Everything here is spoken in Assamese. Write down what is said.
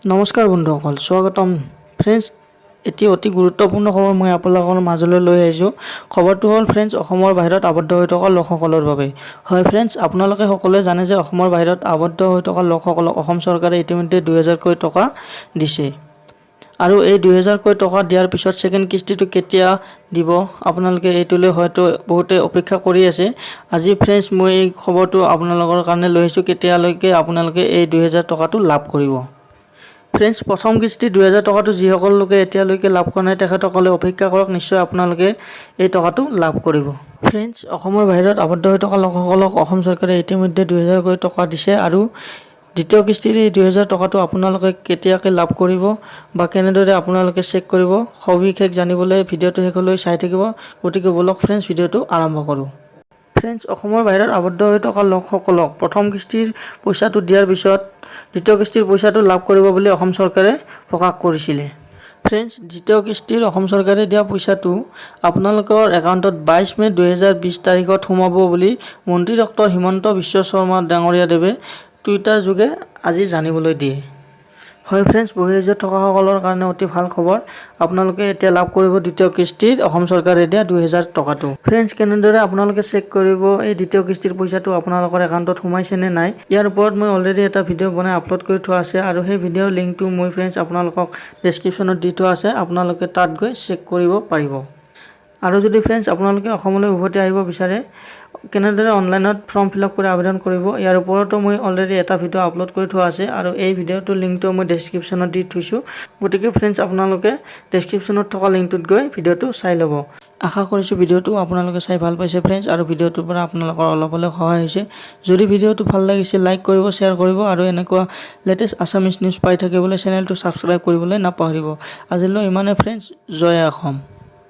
নমস্কাৰ বন্ধুসকল, স্বাগতম। ফ্ৰেণ্ডছ, এটি অতি গুৰুত্বপূৰ্ণ খবৰ মই আপোনালোকৰ মাজলৈ লৈ আহিছোঁ। খবৰটো হ'ল ফ্ৰেণ্ডছ, অসমৰ বাহিৰত আবদ্ধ হৈ থকা লোকসকলৰ বাবে। হয় ফ্ৰেণ্ডছ, আপোনালোকে সকলোৱে জানে যে অসমৰ বাহিৰত আবদ্ধ হৈ থকা লোকসকলক অসম চৰকাৰে ইতিমধ্যে 2000কৈ টকা দিছে আৰু এই 2000কৈ টকা দিয়াৰ পিছত ছেকেণ্ড কিস্তিটো কেতিয়া দিব, আপোনালোকে এইটোলৈ হয়তো বহুতে অপেক্ষা কৰি আছে। আজি ফ্ৰেণ্ডছ, মই এই খবৰটো আপোনালোকৰ কাৰণে লৈ আহিছোঁ, কেতিয়ালৈকে আপোনালোকে এই 2000 টকাটো লাভ কৰিব। ফ্ৰেণ্ডছ, প্ৰথম কিস্তি 2000 টকাটো যিসকল লোকে এতিয়ালৈকে লাভ কৰা নাই, তেখেতসকলে অপেক্ষা কৰক, নিশ্চয় আপোনালোকে এই টকাটো লাভ কৰিব। ফ্ৰেণ্ডছ, অসমৰ বাহিৰত আবদ্ধ হৈ থকা লোকসকলক অসম চৰকাৰে ইতিমধ্যে 2000কৈ টকা দিছে আৰু দ্বিতীয় কিস্তিৰ এই 2000 টকাটো আপোনালোকে কেতিয়াকৈ লাভ কৰিব বা কেনেদৰে আপোনালোকে চেক কৰিব, সবিশেষ জানিবলৈ ভিডিঅ'টো শেষলৈ চাই থাকিব। গতিকে ব'লক ফ্ৰেণ্ডছ, ভিডিঅ'টো আৰম্ভ কৰোঁ। ফ্ৰেণ্ডছ, অসমৰ বাহিৰত আবদ্ধ হৈ থকা লোকসকলক প্ৰথম কিস্তিৰ পইচাটো দিয়াৰ পিছত দ্বিতীয় কিস্তিৰ পইচাটো লাভ কৰিব বুলি অসম চৰকাৰে প্ৰকাশ কৰিছিলে। ফ্ৰেণ্ডছ, দ্বিতীয় কিস্তিৰ অসম চৰকাৰে দিয়া পইচাটো আপোনালোকৰ একাউণ্টত 22 মে' 2020 তাৰিখত সোমাব বুলি মন্ত্ৰী ডক্টৰ হিমন্ত বিশ্ব শৰ্মা ডাঙৰীয়াদেৱে টুইটাৰ যোগে আজি জানিবলৈ দিয়ে। হয় ফ্ৰেণ্ডছ, বহিৰাজ্যত থকাসকলৰ কাৰণে অতি ভাল খবৰ। আপোনালোকে এতিয়া লাভ কৰিব দ্বিতীয় কিস্তিৰ অসম চৰকাৰে দিয়া 2000 টকাটো। ফ্ৰেণ্ডছ, কেনেদৰে আপোনালোকে চেক কৰিব এই দ্বিতীয় কিস্তিৰ পইচাটো আপোনালোকৰ একাউণ্টত সোমাইছে নে নাই, ইয়াৰ ওপৰত মই অলৰেডি এটা ভিডিঅ' বনাই আপলোড কৰি থোৱা আছে আৰু সেই ভিডিঅ'ৰ লিংকটো মই ফ্ৰেণ্ডছ, আপোনালোকক ডেছক্ৰিপশ্যনত দি থোৱা আছে। আপোনালোকে তাত গৈ চেক কৰিব পাৰিব। আৰু যদি ফ্ৰেণ্ডছ, আপোনালোকে অসমলৈ উভতি আহিব বিচাৰে, কেনেদৰে অনলাইনত ফৰ্ম ফিল আপ কৰি আবেদন কৰিব, ইয়াৰ ওপৰতো মই অলৰেডি এটা ভিডিঅ' আপলোড কৰি থোৱা আছে আৰু এই ভিডিঅ'টোৰ লিংকটো মই ডেছক্ৰিপশ্যনত দি থৈছোঁ। গতিকে ফ্ৰেণ্ডছ, আপোনালোকে ডেছক্ৰিপশ্যনত থকা লিংকটোত গৈ ভিডিঅ'টো চাই ল'ব। আশা কৰিছোঁ ভিডিঅ'টো আপোনালোকে চাই ভাল পাইছে ফ্ৰেণ্ডছ আৰু ভিডিঅ'টোৰ পৰা আপোনালোকৰ অলপ হ'লেও সহায় হৈছে। যদি ভিডিঅ'টো ভাল লাগিছে, লাইক কৰিব, শ্বেয়াৰ কৰিব আৰু এনেকুৱা লেটেষ্ট আছামিজ নিউজ পাই থাকিবলৈ চেনেলটো ছাবস্ক্ৰাইব কৰিবলৈ নাপাহৰিব। আজিলৈ ইমানে ফ্ৰেণ্ডছ, জয় অসম।